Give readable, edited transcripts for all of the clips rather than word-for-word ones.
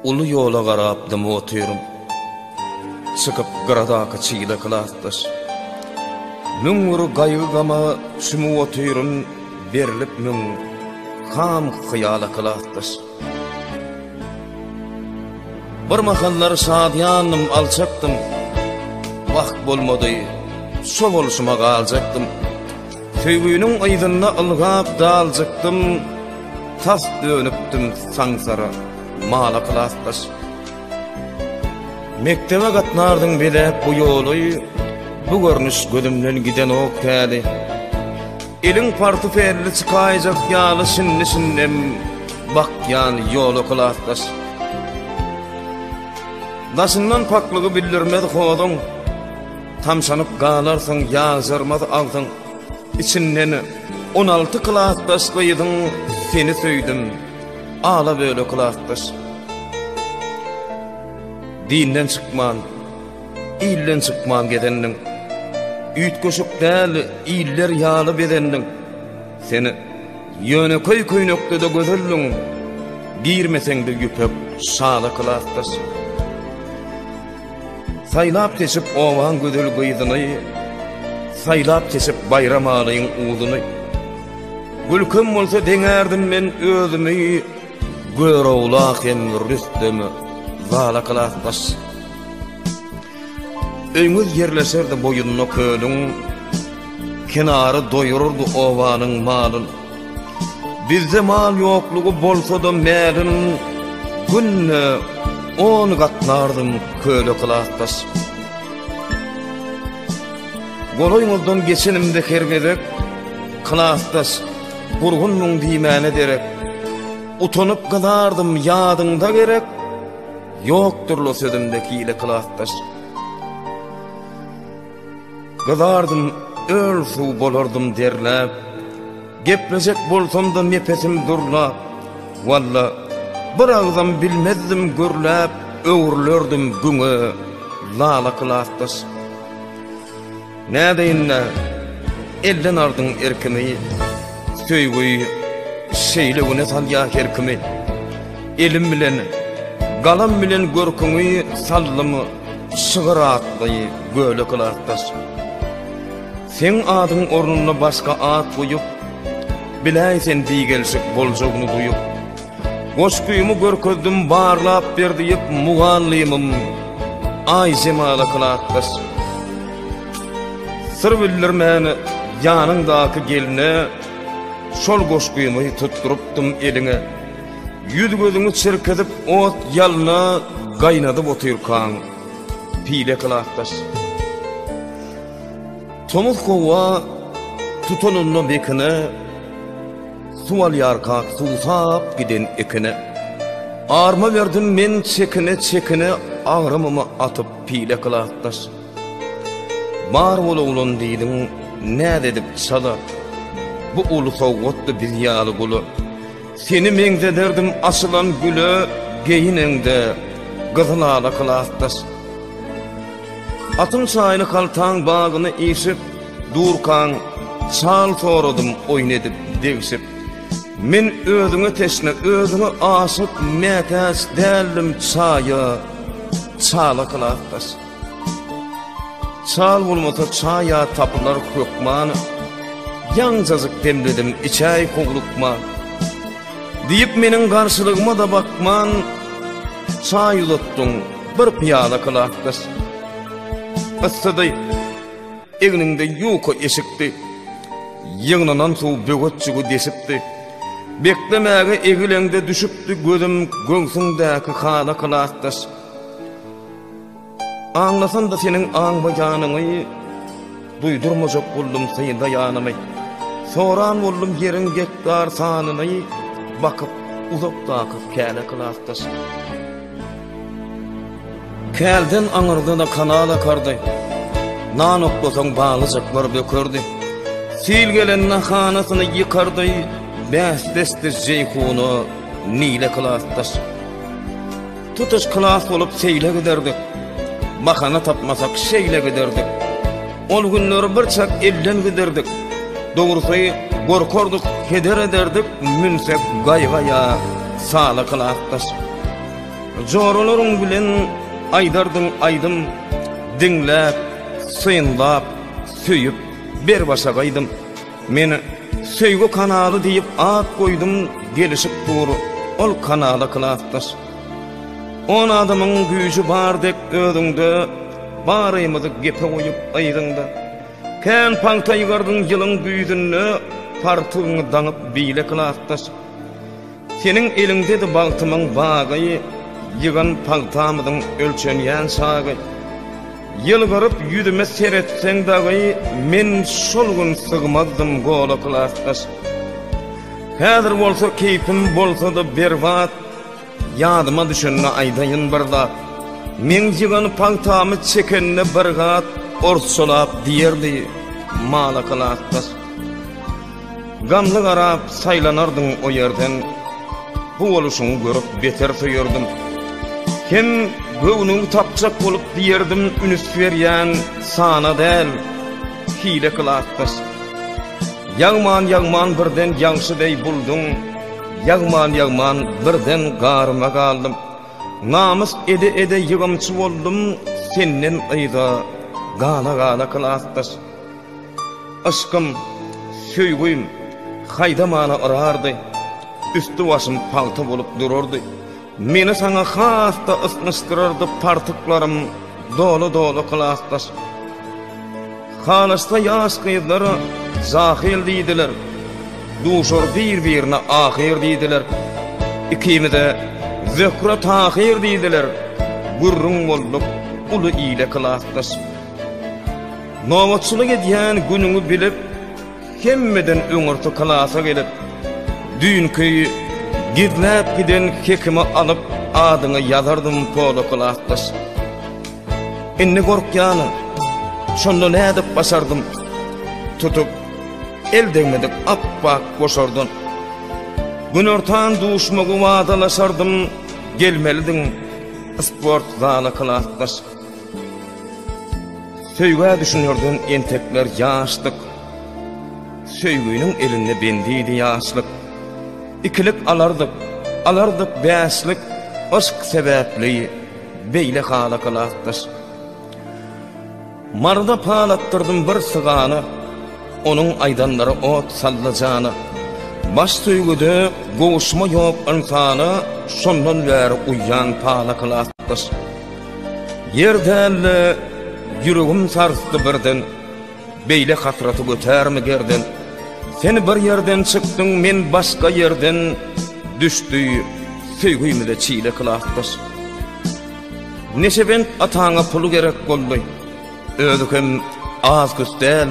Uly ýola garap dymyp otyryn. Çykyp gyradaky çyla klasdaş. 1001 gaýgy-gama çümüp otyryn, berlip müň ham hyýala klasdaş. Bir mahallar şadyýandym, alçakdym. Wagt bolmady, şo bolşuma galjakdym. Söýgüniň yzynda ylgap daljykdym, Tas dönüpdim saňsara, mala klasdaş. Mekdebe gatnardyň bezäp bu ýoly, Bu görnüş gözümden gidenok häli. Eliň portfelli çykaýjak ýaly Şindi-şindem bakýan ýola klasdaş. Daşyndan paklygy bildirmez hozuň, Tamşanyp galarsyň ýagjarmaz agzyň. Içinden 16 klasdaş gyzyň Seni söýdüm, ala-böle klasdaş. Dinden çykman, ilden çykman gezendiň. Üýtgeşik däl iller ýaly bezendiň. Sen ýönekeý köýnekde-de gözeldiň, Girmeseň-de ýüpek şala klasdaş. Saýlap-seçip obaň gözel gyzyny, Saýlap-seçip Baýramalyň uzuny. Gülkem bolsa deňärdim men özümi, Görogla hem Rüstem zala klasdaş. Öýüňiz ýerleşerdi boýunda kölüň, Kenary doýurardy obanyň malyn. Bizde mal ýoklugy bolsa-da mälim, Günde on gatnardym köle klasdaş. Golaýyňyzdan geçenimde her gezek, Klasdaş, gurgunmyň diýmäne derek, Utanyp gyzardym ýadyňda gerek, Ýokdur-la sözümde hile klasdaş. Gyzardym, öl suw bolardym derläp, Geplejek bolsam-da nepesim durlap, Walla, bir agzam bilmezdim gürläp, Öwrülerdim güňe, lala klasdaş. Nädeýin-dä, elden aldyň erkimi, Söýgi şeýle güne salýar her kimi. Elim bilen, galam bilen görküňi saldym şygyr atly göle klasdaş. Seň adyň ornuna başga at goýup, Biläý sen bigelşik boljagyny duýup. Goşgymy görkezdim barlap ber diýip mugallymym Aýjemala klasdaş. Syr bildirmän ýanyňdaky gelne şol goşgymy tutdurypdym eliňe. Ýüz-gözüňi çirkizip ot ýalna gaýnadyp otyrkaň pile klasdaş. Tomus howa tutanynda bekine Suw alýarkak suwsap giden ekine. Arma berdim men çekine-çekine Agramymy atyp pile klasdaş. Bar bol oglan diýdiň näz edip çala, Bu uly sowgatdy biz ýaly gula. Seni meňzederdim açylan güle Geýineňde gyzyl ala klasdaş. Atyň çaýyny haltaň bagyny işip Durkaň çal soradym oýun edip degşip. Men özüňe teşne özüňe aşyk Mätäç däldim çaýa çala klasdaş. Çal bolmasa çaý-a tapylar hökman, Ýaňjajyk demledim içäý howlukman. Diýip meniň garşylygyma-da bakman, Çaý uzatdyň bir pyýala klasdaş. Yssydy, egniňde ýuka eşikdi, Ýygnanan suw böwetjigi deşipdi. Beklemäge egileňde düşüpdi gözüm Göwsüňdäki hala klasdaş. Aňlasam-da seniň aňmaýanyňy, Duýdurmajak boldum synlaýanymy. Soran boldum ýeriň gektar sanyny, Bakyp uzakdaky käle klasdaş. Kälden aňyrda-da kanal akardy, Nan oklasaň balyjaklar bökerdi. Sil gelende hanasyny ýykardy, Bäsdeşdi Jeýhuna, Nile klasdaş. Tutuş klas bolup seýle giderdik. Bahana tapmasak şeýle giderdik. Ol günleri bir çak elden giderdik. Dogrusy gorkardyk, heder ederdik, münsek gaýga ýa sala klasdaş. Joralaryň bilen aýdardyň aýdym, Diňläp, synlap, söýüp, ber-başagaýdym. Men Söýgi kanaly diýip at goýdum, Gelişip dur ol kanala klasdaş. On adamyň güýji bar dek özüňde, Barymyzy gepe goýup yzyňda. Kän pagta ýygardyň ýylyň güýzünde, Partygyňy daňyp bile klasdaş. Seniň eliňdedi bagtymyň bagy, Ýygan pagtamyzyň ölçenýän çagy. Ýylgyryp ýüzüme seretseň dagy, Men şol gün sygmazdym gola klasdaş. Häzir bolsa keýpim bolsa-da berbat, Ýadyma düşende aýdaýyn bir zat. Meň ýygan pagtamy çekende bir gat, Orsçalap diýerdi, Mala klasdaş. Gamly garap saýlanardyň o ýerden, Bu boluşyňy görüp beter söýerdim. Hem göwnüňi tapjak bolup diýerdim, Ünüs berýän sana däl, hile klasdaş. Ýagman-ýagman birden ýagşy deý bulduň, Ýagman-ýagman birden garyma galdym. Namys ede-ede ýygymçy boldum, Senden yza gala-gala klasdaş. Yşkym, söýgüm haýdamana yrardy, Üsti-başym pagta bolup durardy. Meni saňa has-da ysnyşdyrardy Partyklarym doly-doly klasdaş. Halaşsa ýaş gyzlar jahyl diýdiler, Duşar bir-birine ahyr diýdiler. Ikimize Zöhre-Tahyr diýdiler, Gürrüň bolduk uly ile klasdaş. Nobatçylyk edýän günüňi bilip, hemmeden öňürti klasa gelip, düýnki gizläp giden hekimi alyp adyňy ýazardym pola klasdaş. Indi gorkýan-a, şonda nädip başardym, tutup el degmedik ap-ak goşardan. Günortan duşmagy wadalaşardym, gelmelidiň sport zala klasdaş. Söýgä düşünerden entekler ýaşdyk, Söýginiň elinde bendidi ýaşlyk. Ikilik alardyk, alardyk bäşlik, Yşk sebäpli beýle hala klasdaş. Maryda pal atdyrdym bir sygana, Onuň aýdanlary ot saldy jana. Baş söýgüde gowuşma ýok ynsana, Şondan bäri uýýan pala klasdaş. Ýer däl-de, ýüregim sarsdy birden, Beýle hasraty götärmi gerden? Sen bir ýerden çykdyň, men başga ýerden, Düşdi söýgimize çile klasdaş. Neşebent ataňa pul gerek boldy, Özi hem az-küs däl,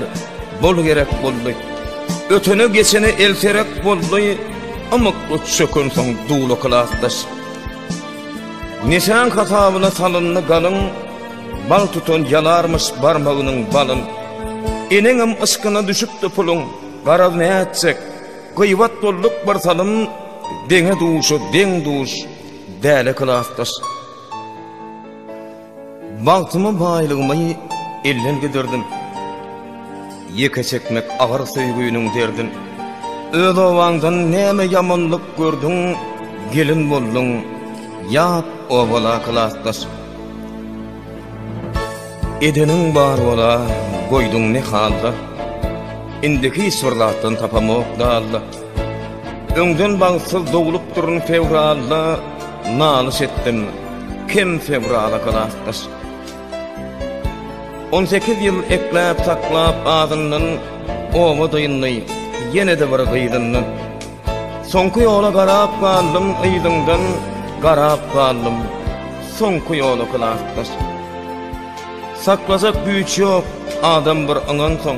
bol gerek boldy. Ötene-geçene elserek boldy, Ymykly çökensoň dula klasdaş. Neşäň hasabyna salyndy galyň, Bal tutan ýalarmyş barmagynyň balyn. Eneňem yşkyna düşüpdi puluň, Garaz nätjek, gybat bolduk bir salym, Deňe-duşa deň-duş, däle klasdaş. Bagtymy baýlygymy elden gidirdim. Ýeke çekmek agyr söýgüniň derdin. Öz obaňdan näme ýamanlyk gördüň, Gelin bolduň ýat obala klasdaş. Edeniň bar bola, goýduň ne halda, Indi hiç bir zatdan tapamok dalla. Öňden bagtsyz doglupdyryn fewralda, Nalyş etdim kem fewrala klasdaş. 18 ýyl ekläp saklap azyndan Oba dyndy ýene-de bir gyzyndan. Soňky ýola garap galdym yzyňdan Garap galdym soňky ýola klasdaş. Saklajak güýç ýok adam bir ynansoň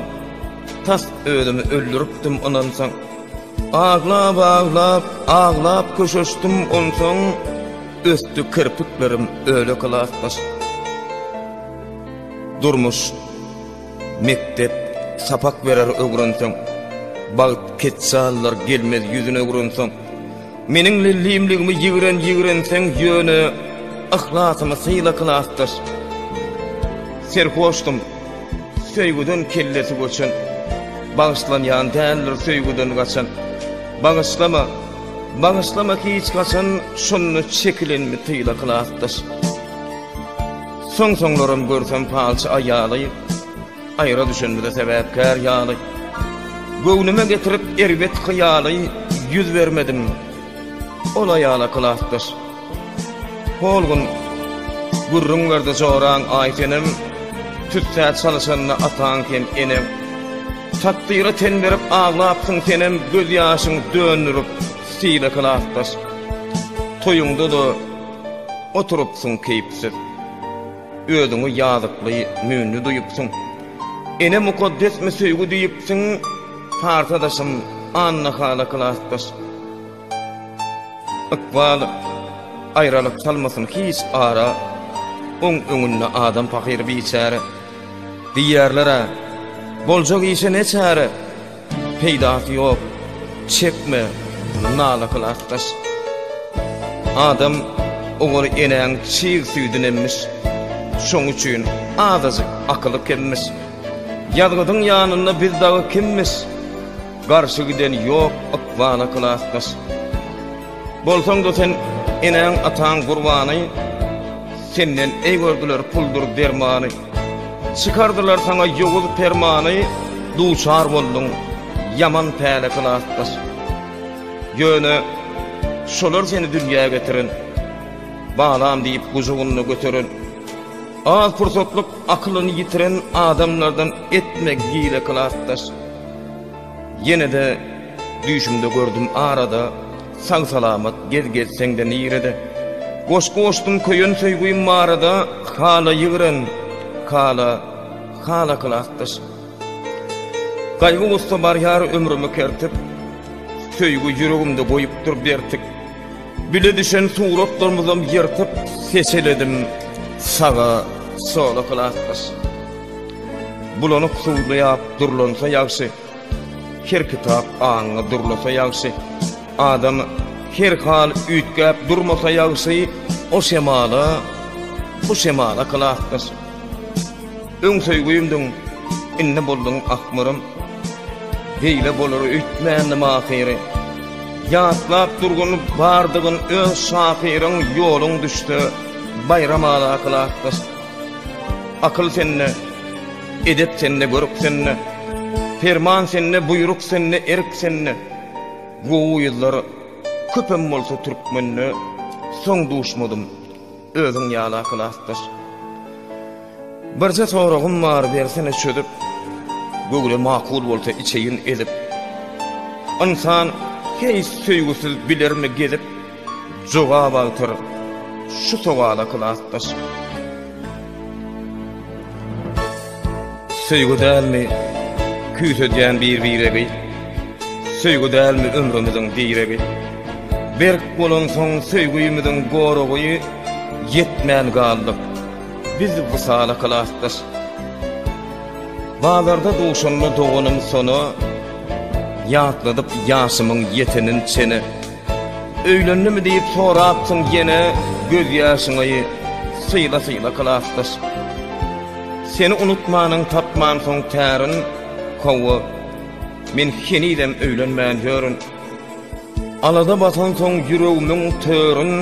Tas özümi öldüripdim ynansaň. Aglap-aglap, aglap köşeşdim onsoň Ösdi kirpiklerim öle klasdaş. Durmuş, mekdep, sapak berer öwrenseň, Bagt ketjallar gelmez ýüzüne öwrenseň. Meniň lellimligimi ýigren ýigrenseň Ýöne yhlasymy syla klasdaş. Serhoşdum, söýgüden kellesi göçen, Bagyşlanýan däldir söýgüden gaçan. Bagyşlama! Bagyşlama hiç haçan şonda çekilenmi syla klasdaş. Soň-soňlaram görsem palçy aýaly, Aýra düşenimize sebäpkär ýaly. Göwnüme getirip erbet hyýaly, Ýüz bermedim ol aýala klasdaş. Hol gün gürrüň berdi joraň Aýsenem, Tüssä çalyşanda ataň hem eneň. Takdyra ten berip aglapsyň senem, Gözýaşyň döndürip sile klasdaş. Toýuňda-da oturypsyň keýpsiz. Özüňi ýazykly, müýnli duýupsyň. Ene mukaddesmi söýgi diýipsiň, Partadaşym Anna hala klasdaş. Ykbal aýralyk salmasyn hiç ara, Oň öňünde adam pahyr biçäre. Diýýärler-ä, boljak işe ne çäre? Peýdasy ýok, çekme nala klasdaş. Adam oguly enäň çig süýdün emmiş, Şoň üçin azajyk akyly kemmiş. Ýazgydyň ýanynda biz dagy kimmiş? Garşy giden ýok ykbala klasdaş. Bolsaň-da sen enäň-ataň gurbany, Senden eý gördüler puldur dermany. Çykardylar saňa ýowuz permany, Duçar bolduň ýaman päle klasdaş. Ýöne şolar seni dünýä getiren, Balam diýip gujagynda göteren, Az pursatlyk akylyny ýitiren adamlardan etme gile klasdaş. Ýene-de düýşümde gördüm arada, Sag-salamat gez gezseň-de nirede. Goşgy goşdum köýen söýgim barada, Hala ýigren, hala, hala klasdaş. Gaýgy-gussa barýar ömrümi kertip, Söýgi ýüregimde goýupdyr bertik. Bile düşen suratlarymyzam ýyrtyp, Seçeledim saga, sola klasdaş. Bulanyk suwly ýap durlansa ýagşy, Her kitap aňyňy durlasa ýagşy. Adam her hal üýtgäp durmasa ýagşy, O şemala, bu şemala klasdaş. Öň söýgimdiň, indi bolduň ahmyrym. Beýle bolar öýtmändim ahyry. Ýatlap durgun bardygyn öz şahyryň Ýoluň düşse Baýramala klasdaş. Akyl sende, edep sende, görk sende, Perman sende, buýruk sende, erk sende. Gowy gyzlar köpem bolsa türkmende, Soň duşmadym özüň ýaly klasdaş. Birje soragym bar bersene çözüp, Göwre makul bolsa içeýin ezip. Ynsan heý söýgüsiz bilermi gezip, Jogap agtar şu sowala klasdaş. Söýgi dälmi küýsedýän bir-biregi, Söýgi dälmi ömrümiziň diregi? Berk bolansoň söýgümiziň goragy, Ýetmän galdyk biz wysala klasdaş. Bazarda duşanda doganym Sona, Ýatladyp ýaşymyň ýetenin çene. Öýlendimi diýip sorapsyň ýene Gözýaşyňy syla-syla klasdaş. Seni unutmanyň tapmansoň tärin, Hawa, men henizem öýlenmän ýörün. Alada basansoň ýüregimiň törün,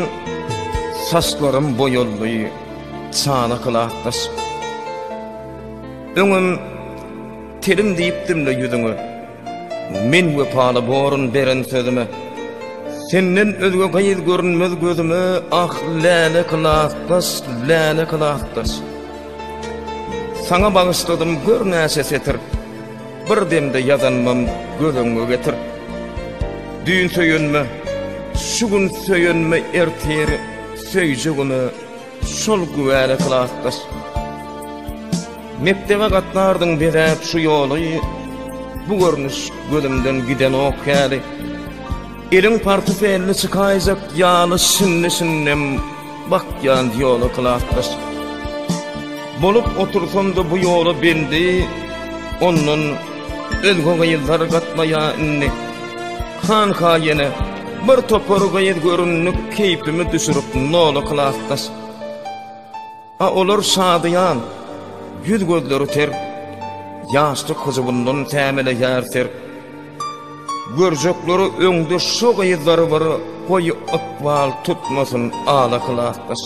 Saçlarym boýaldy çala klasdaş. Öňem telim diýipdim-le ýüzüňe. Men wepaly borun beren sözüme. Senden özge gyz görünmez gözüme, Ah, läle klasdaş, läle klasdaş. Saňa bagyşladym gör näçe setir, Bir demde ýazanymam göz öňüňe getir. Düýn söýenme, şu gün söýenme, Ertir söýjegime şol güwäle klasdaş. Mekdebe gatnardyň bezäp şu ýoly, Bu görnüş gözümden gidenok häli. Eliň portfelli çykaýjak ýaly Şindi-şindem bakýan ýola klasdaş. Bolup otursam-da bu ýola bendi, Ondan özge gyzlar gatnaýa indi. Hanha ýene bir topar gyz göründi Keýpimi düşürip nola klasdaş. A olar şadyýan, ýüz-gözleri ter, Ýaşlyk hyjuwyndan sämeleýär ser. Görjekleri öňde şo gyzlary bir goý ykbal tutmasyn ala klasdaş.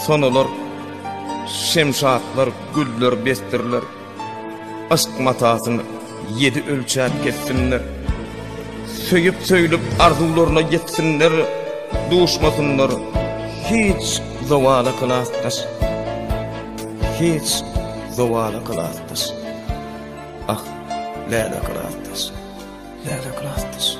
Sonalar, şemşatlar, güller besdirler. Yşk matasyny ýedi ölçäp kessinler. Söýüp-söýlüp arzuwlaryna ýetsinler, duşmasynlar hiç zowala klasdaş. Hiç zowala klasdaş. Ah, läle klasdaş, läle klasdaş.